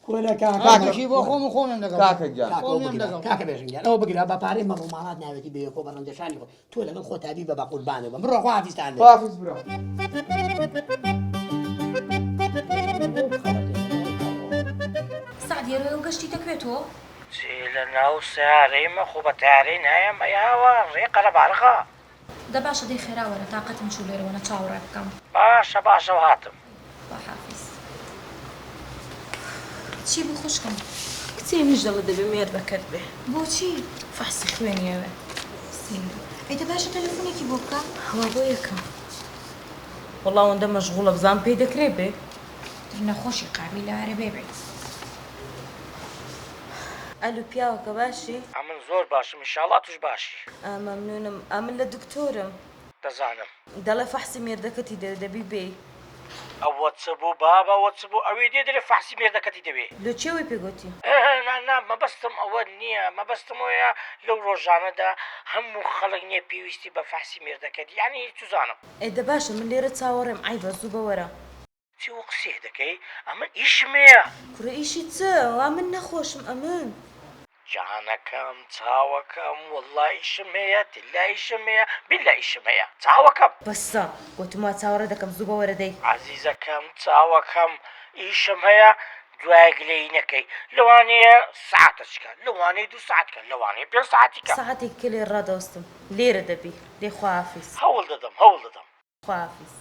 S3: کورە کاکە
S6: کاکەکی بۆ خۆم و خۆمم لەگەڵ
S4: کاکە گیان
S3: کاکە ئەوە
S6: خۆمیم
S3: بگرە
S6: لەگەڵ
S3: کاکە بێژن گیان ئەوە بگرە بە پارەی مەڕ و ماڵات ناوێتی بێ خۆ بە ڕەنجەشانی خۆ تۆ لەگەڵ خۆتا بیبە بە قوربانەوە بم بڕۆ خواحافیزتان بێ.
S4: خواحافیز برا.
S7: سەعدیە رۆیەو گەشتیتە کوێ تۆ؟
S5: جێ لە ناو سەیارەیمە خۆ بە تەیارەی نایەم ئەی هاوار ڕێ قەرەباڵغە.
S7: دە باشە دەی خێرا وەرە تاقەتم چوو لێرەوە نە چاوەڕێ بکەم.
S5: باشە باشە و هاتم.
S7: خواحافیز. چی بوو خوشکم؟
S1: کچێ منیش دەڵێ دەبێ مێردەکەت بێ.
S7: بۆچی؟
S1: فەحسی خوێنی ئەوێ.
S7: سەیرە. ئەی دە باشە تەلەفونێکی بۆ بکە.
S1: وا بۆ یەکەم. وەڵا ئەوەندە مەشغوڵە بزانم پێی دەکرێ بێ.
S7: تر نەخۆشی قابیلە ئەرێ بێ بێت.
S1: ئەلو پیاوەکە باشی؟
S5: ئەمن زۆر باشم ئیشاڵا توش باشی.
S1: ئا مەمنونم ئەمن لە دکتۆرم.
S5: دەزانم.
S1: دەڵێ فەحسی مێردەکەتی دەوێ دەبی بێی.
S5: ئەوە چ بوو بابە ئەوە چ بوو ئەوی دێ دەرێ فەحسی مێردەکەتی دەوێ.
S1: لۆ کێ وەی پێ گۆتی؟
S5: نا نا مەبەستم ئەوە نییە مەبەستم ئەوەیە لەو ڕۆژانەدا هەموو خەڵک نییە پێویستی بە فەحسی مێردەکەتی یانی چوزانم.
S1: ئێ دە باشە من لێرە چاوەڕێم عەیبە زوو بە وەرە.
S5: چی وە قسیه دەکەی ئەمن ئیشم هەیە.
S1: کوڕە ئیشی چ وا من نەخۆشم ئەمن.
S5: جانەکەم چاوەکەم وەڵا ئیشم هەیە تلا ئیشم هەیە بیلا ئیشم هەیە چاوەکەم.
S1: بەسە گۆتم وا چاوەڕێ دەکەم زوو بە وەرە دەی.
S5: عەزیزەکەم چاوەکەم ئیشم هەیە دوایە گلەیی نەکەی لەوانەیە سەعاتەچکە لەوانەیە دوو سەعاتکە لەوانەیە پێنج سەعاتیکە.
S1: سەعاتێکی کە لێرە ڕادەوەستم لێرە دەبی دەی خواحافیز.
S5: هەوڵ دەدەم هەوڵ دەدەم.
S1: خواحافیز.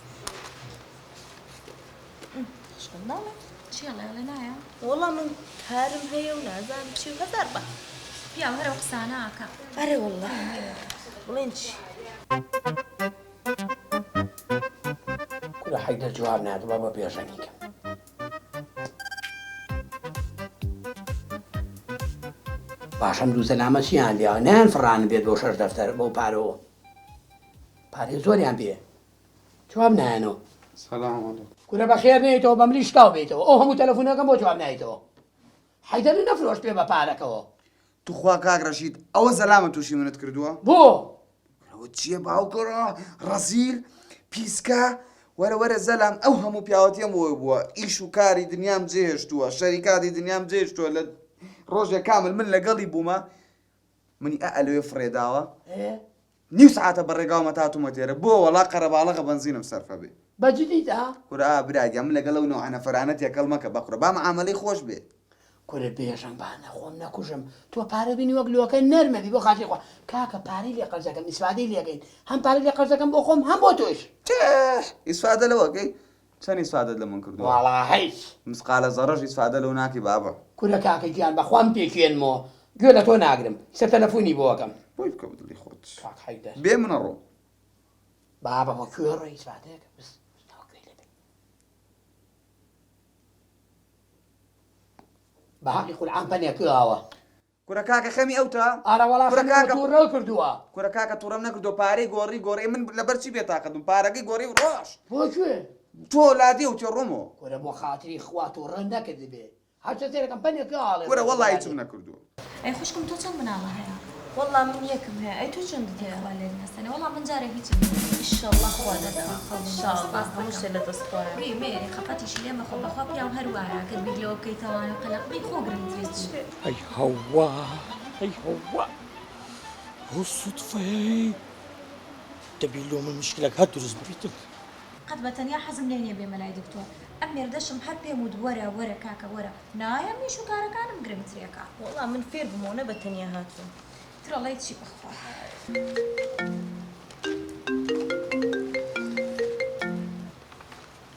S1: خوشکم ناڵێ.
S7: چی ئەڵێ ئەڵێ نایە.
S1: وەڵا من کارم هەیە و نازانم چی و هەزار باس.
S7: پیاو هەر ئەو قسانە ئەکا.
S1: ئەرێ وەڵا بڵێن چی.
S3: کورە حەیدەر جواب نادەوە بە بێژەنی کەم. باشە ئەم دوو زەلامە چیان لێیاوە نەیان فڕانبێت بۆ شەش دەفتەر بەو پارەوە. پارەی زۆریان پێیە جواب نایەنەوە.
S4: سلام علیکم.
S3: کورە بەخێر نەیتەوە بەملی شکاو بێیتەوە ئەو هەموو تەلەفونەکەم بۆ جواب نایتەوە حەیدەرت نەفرۆشت پێ بە پارەکەوە.
S4: توخوا کاک ڕەشید ئەوە زەلامە توشی منت کردووە؟
S3: بۆ؟
S4: ئەوە چییە باوکەڕا ڕەزیل پیسکە وەرە وەرە زەلام ئەو هەموو پیاوەتیەم بۆی بووە ئیش و کاری دنیام جێهێشتووە شەریکاتی دنیام جێهێشتووە لە ڕۆژێک کامل من لەگەڵی بوومە منی ئە ئەلەوێ فڕێداوە نیو سەعاتە بە ڕێگاومە تا هاتوومە تێرە بۆ وەڵا قەرەباڵەغە بەنزینم سەرفە بێ.
S3: بە جدیتە؟
S4: کورە ئا برا گیان من لەگەڵ ئەو نەوعە نەفەرانە تێکەڵ مەکە بەقورە با معامەلەی خۆش بێ.
S3: کورە بێژەم با نەخۆم نەکوژم تۆ پارە بینی وەک لۆکە نەرمە بی بۆ خاتری خوا کاکە پارەی لێ قەرزەکەم ئیسفادەی لێکەین هەم پارەی لێ قەرزەکەم بۆ خۆم هەم بۆ تۆش.
S4: تێه ئیسفادە لەوە ئەکەی؟ چەند ئیسفادەت لە من کردووە؟
S3: وەڵا هیچ.
S4: مسقالە زەڕەش ئیسفادە لەو ناکەی بابە.
S3: کورە کاکە گیان بەخوا من پێکێنمەوە گوێ لە تۆ ناگرم ئیستا تەلەفونی بۆ ئەکەم.
S4: بۆی بکە بە دڵی خۆت.
S3: کاک حەیدەر.
S4: بێ من ئەڕۆم.
S3: بابە بۆ کوێ ڕۆی ئیسفادەکە بس بس گوێی لێ بێ. بە هەقی قورعان پەنێ کراوە.
S4: کورە کاکە خەمی ئەوتە؟
S3: ئارە وەڵا
S4: کورە
S3: خەمی
S4: کاکە
S3: توڕەو کردووە.
S4: کورە کاکە توڕەم نەکردووە پارەی گۆڕی گۆڕی من لەبەر چی بێتاقەت بووم پارەکەی گۆڕی و ڕۆشت.
S3: بۆ کوێ؟
S4: تۆ لادێ و تێ ڕۆمەوە.
S3: کورە بۆ خاتری خوا توڕە نەکردبێ هەرچە سەیرەکەم پەنێ کاڵێ
S4: کورە وەڵا هیچم نەکردووە.
S7: ئەی خوشکم تۆ چەند مناڵە هەیە؟
S1: وەڵا من یەکم هەیە ئەی تۆ چەندت هەیە؟
S7: خوا لێت نەسەنێ وەڵا من جارێ هیچم نیە.
S1: ئیشەڵا خوا دەدا ئیشاڵا هەموو شتێ لە دەست خوایە.
S7: گوێی مەیەرێ خەفەتیشی لێ مەخۆ بەخوا پیاو هەر وایە ئەگەر بیر لەوە بکەیتەوانێ و قەلەق بی خۆ گرنگترین چیە.
S5: ئەی هەوا ئەی هەوا ئەو سوتفەیەی دەبی لۆ من مشکلەک هەر دروست ببیتن.
S7: قەت بە تەنیا حەزم لێ نیە بێمە لای دکتۆر ئەم مێردەشم هەر پێم وت وەرە وەرە کاکە وەرە نایەم ئیش و کارەکانم گرنگترێکە.
S9: وەڵا من فێر بوومەوە نە بە تەنیا هاتووم.
S7: تر ئەڵێی چی بەخوا.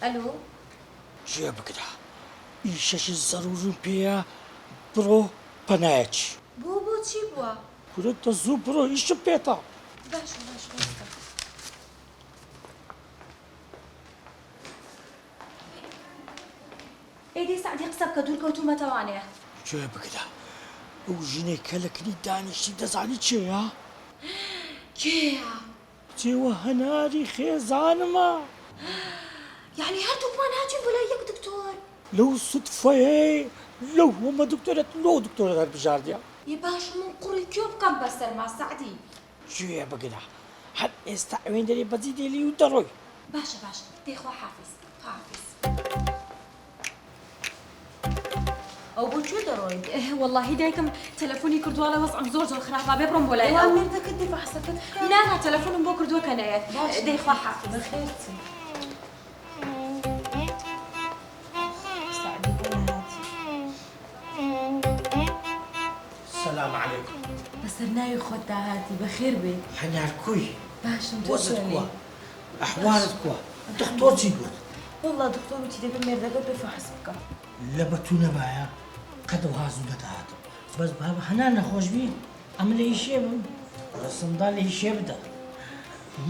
S7: ئەلو.
S5: گوێ بگرە ئیشەکی زەرورم پێیە بڕۆ پەنایەکی.
S7: بۆ بۆ چی بووە؟
S5: کورە دە زوو بڕۆ ئیشم پێتە.
S7: باشە باشە وەستە. ئەی دەی سەعدی قسە بکە دوور کەوتوومەتەوانێ.
S5: گوێ بگرە ئەو ژنەی کە لە کنی دانیشتی دەزانی کێیە؟
S7: کێیە؟
S5: جێوە هەناری خێزانمە.
S7: یەعنی هەردووکمان هاتوین بۆ لای یەک دکتۆر؟
S5: لەو سودفەیەی لەو هەمە دکتۆرەت لۆ دکتۆرەت هەربژاردیە؟
S7: ئێ باشە من قوڕی کوێ بکەم بەسەرما سەعدی؟
S5: گوێ بگرە هەر ئێستا ئەوێندەرێ بەجی دێلی و دەڕۆی.
S7: باشە باشە دەی خواحافیز خواحافیز.
S9: ئەو بۆ کوێ دەڕۆی؟
S7: وەڵاهی دایکم تەلەفۆنی کردووە ئەڵێ وەزعم زۆر زۆر خراپە بێ بڕۆم بۆ لای
S9: ئەو. مێردەکەت دێ فەحسەکەت بکات؟
S7: نا نا تەلەفۆنم بۆ کردووە کە نایەت. دەی خواحافیز.
S9: بەخێر چی. سەعدی بۆ نەهاتی؟
S5: سلام علیکم.
S1: بەسەر ناوی خۆتدا هاتی بەخێر بێی.
S5: هەنار کوی؟
S1: باشم تۆ
S5: وەزت
S1: چۆنی؟
S5: کوە؟ ئەحوالت کوە؟ دختۆر چی گوت؟
S9: وەڵا دختۆر وتی دەبێ مێردەکەت بێ فەحس بکا.
S5: لە بە تو نەبایە قەت وەها زوو نەدەهاتم. بەس بابە هەنار نەخۆش بی ئەمن لە ئیشێ بم ڕەسم دا لە ئیشێ بدە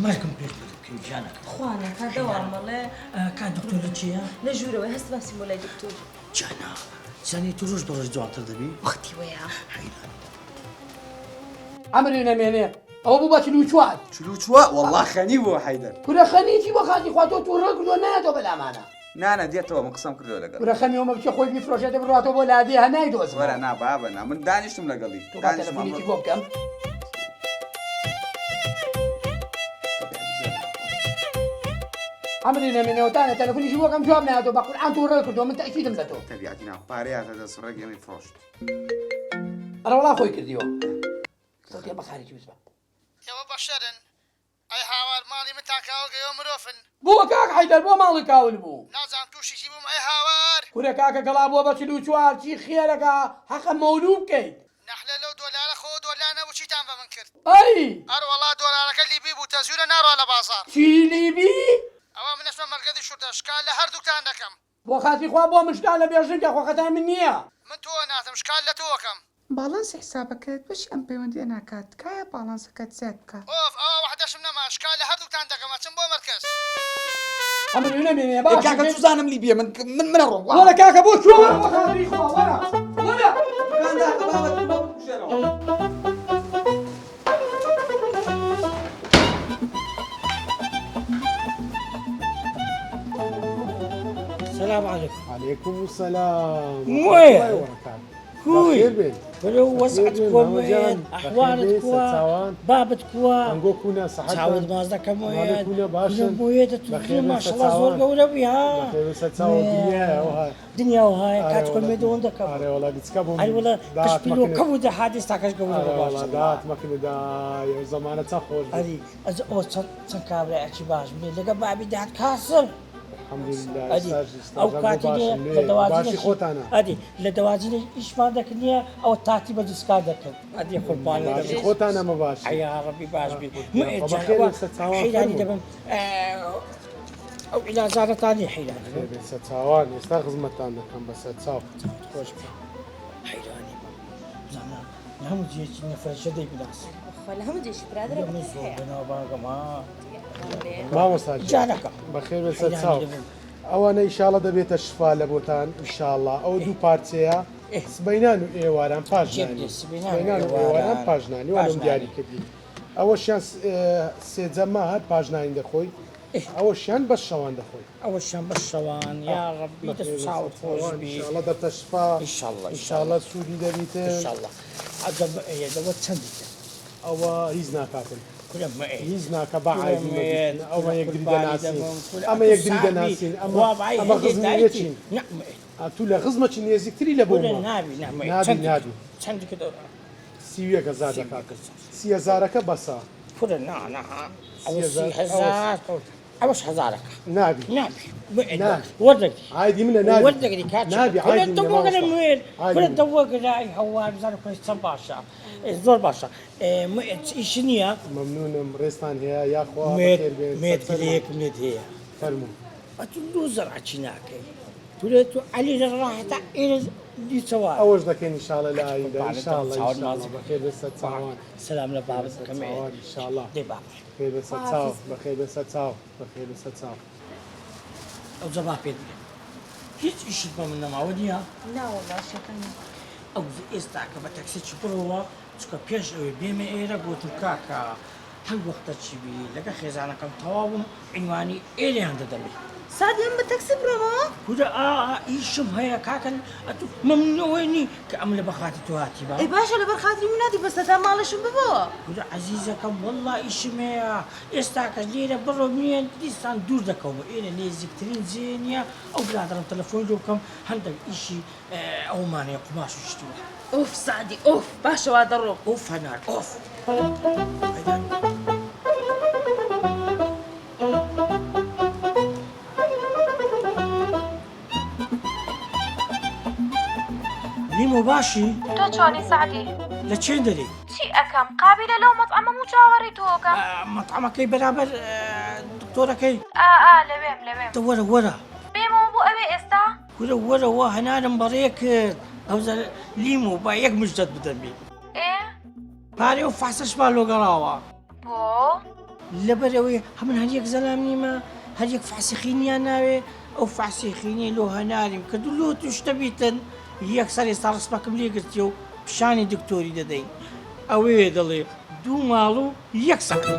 S5: مەرگم پێت کرد بکەوی گیانەکەم.
S9: خوا نەکا دەوام ئەڵێ.
S5: کاک دکتۆر لە چییە؟
S9: لە ژوورەوەی هەست باسیم بۆ لای دکتۆر.
S5: جانا زانی تو ڕۆژ بە ڕۆژ جوانتر دەبی.
S7: وەختی وەیە.
S5: حەیران.
S3: عەمرێ نەمێنێ ئەوە بوو بە 44.
S4: 44 وەڵا خەنی بوو حەیدەر.
S3: کورە خەنی چی بۆ خاکی خوا تۆ توڕە کردووە نایەتەوە بەلامانە.
S4: نا نا دێتەوە من قسەم کردووە لەگەڵ.
S3: کورە خەمی ئەومە بچێ خۆی بیفرۆشێتە بڕواتەوە بۆ لادێ هە نایدۆزمەوە.
S4: وەرە نا بابە نا من دانیشتم لەگەڵی.
S3: تۆ با تەلەفۆنێکی بۆ بکەم. عەمری نەمێنێەوە تانە تەلەفۆنیشی بۆ کەم جواب نایەتەوە بە قورئان توڕە کردووە من تەئکیدم لە تۆ.
S4: تەبیعەتی نا پارەی هاتە دەست ڕێک ئێمەی فرۆشت.
S3: ئەرەوەڵا خۆی کردیوە. خۆتێ بە خارجی وتبا.
S6: ئێوە بەشەرن ئەی هاوار ماڵی منتان کاول کە ئێوە مرۆفن.
S3: بۆ کاک حەیدەر بۆ ماڵی کاول بوو.
S6: نازانم توشی چی بووم ئەی هاوار.
S3: کورە کاکە گەڵا بووە بە 44 چی خێرەکە حەقە مەولوو بکەیت.
S6: نەحلە لەو دۆلارە خۆ دۆلار نەبوو چیتان بە من کرد.
S3: ئەی.
S6: ئەروەڵا دۆلارەکە لیبی بوو تەزویرە ناڕوا لە بازاڕ.
S3: چی لیبی؟
S6: ئەوە من ئەچمە مەرکەزی شورتە شکا لە هەردووکتان دەکەم.
S3: بۆ خاتری خوا بۆ من شکا لە بێژنگە خۆ خەتای من نییە.
S6: من تۆ ئەناسم شکات لە تۆ ئەکەم.
S10: باڵانسی حسابەکەت بەشی ئەم پەیوەندیە ناکات تکایە باڵانسەکەت زیاد بکە.
S6: ئۆف ئەوە وەعدەشم نەما شکات لە هەردووکتان دەکەم ئەچم بۆ مەرکەز.
S3: ئەمن نەمێنێ باشە
S4: کاکە چوزانم لیبیە من من منەڕۆم
S3: وەرە کاکە بۆ کوێ وەرە بۆ خاتری خوا وەرە وەرە.
S5: سلام علیکم.
S11: علیکم سلام.
S5: وين؟ کوی بەرەو وەزعت کوە وێن ئەحوالت کوە بابت کوە
S11: ئەنگۆ کونە سەحەت
S5: چاوت ماز دەکەم
S11: ماڵێ کونە باشن
S5: بۆیە دەتوو ماشەڵا زۆر گەورە بووی ها
S11: بەخێر بێن سەرچاوە دنیایە ئەوها
S5: دنیا وهایە کات خۆی مێ دەوەندە کەم
S11: ئەرێ وەڵا گچکە بووم
S5: ئەرێ وەڵا قژ پیلۆ کەم و دەهات ئێستاکەش گەورە بوو
S11: ئەرێ وەڵا داهات مەکنە دای ئەو زەمانە چەند خۆش بوو
S5: ئەری ئەز ئەوە چەند چەند کابرایەکی باش بوو لەگەڵ بابی دەهات کاسر
S11: الحمدلله
S5: ئەدی
S11: ئێستاش
S5: ئەو
S11: ئێستاش هەر بۆ
S5: کاتی لێ
S11: باشن
S5: لە
S11: لێ
S5: دەواجی
S11: باشی خۆتانە
S5: ئەدی لە دەواجی ئیشمان دەکرد نییە ئەوە تاتی بە جسکار دەکرد ئەدی قوربانی
S11: باشی
S5: دەبم
S11: خۆتانە مە باشی
S5: ئەیا ڕەبی باش بی
S11: خۆ بەخێر بێن سەرچاوان
S5: حەیرانی
S11: فەرموون
S5: دەبم ئەو عیلاجانەتان نییە حەیرانی
S11: بەخێر بێن سەرچاوان ئێستا خزمەتتان دەکەم بە سەرچاو
S5: خۆش بێ حەیرانی بم بزانە لە هەموو جێیەکی نەفرەشە دەی بناسم
S9: خوا لە هەموو جێیەکی برادەرە
S5: من زۆر بەناوبانگم ها
S11: مامۆستا گیان
S5: جانەکەم
S11: بەخێر بێن
S5: حەیرانی
S11: سەرچاو
S5: دەبم
S11: ئەوانە ئیشاڵە دەبێتە شفا لە بۆتان ئیشاڵا ئەوە دوو پارچەیە سبەینان و ئێواران پاش نانی سبەینان و ئێواران پاش نانی وا لەم دیاری کردی ئەوەشیان سێجەمە هەر پاش نانی دەخۆی ئەوەشیان بەس شەوان دەخۆی
S5: ئەوەشیان بەس شەوان یا ڕەبی دەست و چاوت خۆش بی
S11: ئیشاڵا دەبتە شفا
S5: ئیشاڵا
S11: ئیشاڵا سوودی دەبیتن
S5: ئیشاڵا ئەجەب ئەیە لەوە چەندی تر
S11: ئەوە هیچ ناکاتن
S5: کورە مەئێ
S11: هیچ ناکە با
S5: کورە
S11: عەیبی
S5: مەئێ
S11: مەبیتن ئەوە
S5: کورە
S11: یەکدری
S5: قوربانی
S11: دەناسین
S5: دەبم کورە
S11: ئەمە
S5: ئەتوو
S11: یەکدری
S5: ساغ بی
S11: دەناسین ئەمە
S5: خوا بای
S11: ئەمە
S5: هەندێ
S11: خزمی
S5: دایکی
S11: یەکین
S5: نا مەئێ
S11: ئەتوو لە خزمەکی نێزیکتری لە
S5: کورە
S11: بۆمە
S5: نابی نا مەئێ
S11: نابی
S5: چەندی
S11: نابی
S5: چەندی کە
S11: 31 هەزار
S5: سی و
S11: دەکات
S5: یەک هەزار
S11: 30 هەزارەکە بەسە
S5: کورە نا نا
S11: سی
S5: ئەوە
S11: هەزار
S5: 30
S11: ئەوە
S5: هەزار
S11: ئەوە.
S5: ئەوەش هەزارەکە.
S11: نابی.
S5: نابی. نابی. وەردەگری.
S11: عایدی منە نابی.
S5: وەردەگری کاک.
S11: نابی عایدی منە مامۆستا.
S5: کورە دەوەگرە ئەی هەوار بزانە کورە چەند باشە. زۆر باشە. چ ئیشی نییە؟
S11: مەمنونم ڕێزتان هەیە یاخوا بەخێر بێن.
S5: مێت گلەیەکم لێت هەیە.
S11: فەرموو.
S5: ئەتوو لۆ زەرعەکی ناکەی؟ تورە تو عەلی لە ڕاحەتە ئێرە دیچەوە.
S11: ئەوەش دەکەین ئینشاڵڵە لە ئایندە ئینشاڵڵە ئینشاڵڵە بەخێر بێن سەرچاوان.
S5: سەلام لە بابت بکەم.
S11: سەرچاوان ئینشاڵڵە.
S5: دەی بابە.
S11: بەخێر بێن سەرچاو بەخێر بێن سەرچاو بەخێر بێن سەرچاو.
S5: ئەوجا با پێت بڵێم هیچ ئیشت بە من نەماوە نییە؟
S9: نا وەڵا شەکەنم.
S5: ئەوجا ئێستاکە بە تەکسیی بڕۆوە چونکە پێش ئەوەی بێمە ئێرە گۆتم کاکە هەر وەختە چی بی لەگە خێزانەکەم تەواو بم عینوانی ئێرەیان دەدەمێ.
S9: سەعدی ئەم بە تەکسی بڕۆمەوە؟
S5: کورە ئا ئا ئیشم هەیە کاکە ئەتوو مەمنونەوەی نی کە ئەم لەبەر خاتری تۆ هاتیبا.
S9: ئەی باشە لەبەر خاتری من هاتی بەس هەتا ماڵیشم ببەوە.
S5: کورە عەزیزەکەم وەڵا ئیشم هەیە ئێستاکەش لێرە بڕۆم نیە دیسان دوور دەکەومەوە ئێرە نێزیکترین جێ نیە ئەو برادەرم تەلەفۆنی لۆ بکەم هەندەک ئیشی ئەومان هەیە قوماش و شتی وا.
S1: ئۆف سەعدی ئۆف باشە وا دەڕۆم.
S5: ئۆف هەنار ئۆف. لیمۆ باشی؟
S7: تۆ چۆنی سەعدی؟
S5: لە چێن دەرێی؟
S7: چی ئەکەم قابیلە لەو مەتعەمەم و چاوەڕێی تۆ ئەکەم.
S5: مەتعەمەکەی بەرابەر دکتۆرەکەی؟
S7: ئا ئا لەوێم لەوێم.
S5: دە وەرە وەرە.
S7: بێمەوە بۆ ئەوێ ئێستا؟
S5: کورە وەرە وا هەنارم بەڕێ کرد ئەوجا لیمۆ با یەک مژدەت بدەمێ.
S7: ئێ؟
S5: پارەی ئەو فەحسەشمان لۆ گەڕاوە.
S7: بۆ؟
S5: لەبەر ئەوەی هەمن هەر یەک زەلام نیمە هەر یەک فەحسی خینیان ناوێ ئەو فەحسی خینەی لۆ هەناریم کرد و لۆ توش دەبیتن یەکسەر ئێستا ڕسمەکم لێ گرتیە و پیشانی دکتۆری دەدەین ئەوەیە دەڵێ دوو ماڵ و یەک سەقی.